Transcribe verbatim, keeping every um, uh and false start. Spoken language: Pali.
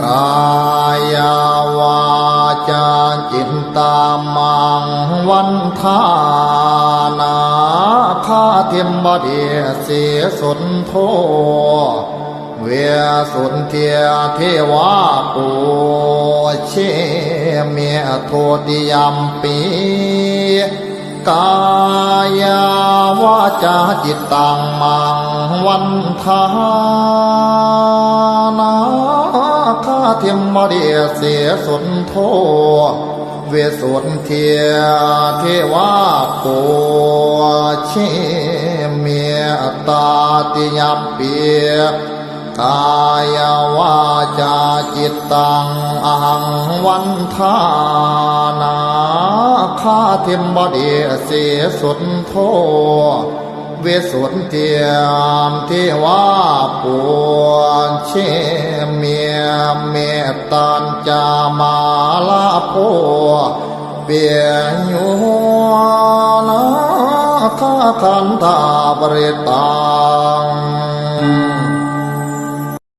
kāyavācācittaṃ maṃ vandāna, khātimba desi suddho visuddhijīvā pūjemi. Dutiyampi kāyavācācittaṃ maṃ vandāna, khātimba desi suddho visuddhijīvā pūjemi. Tatiyampi kāyavācācittaṃ ahaṃ vandāna, khātimba desi suddho visuddhijīvā pūjemi. Mettañca mārā bhū piyo nāgakandhaparittaṃ,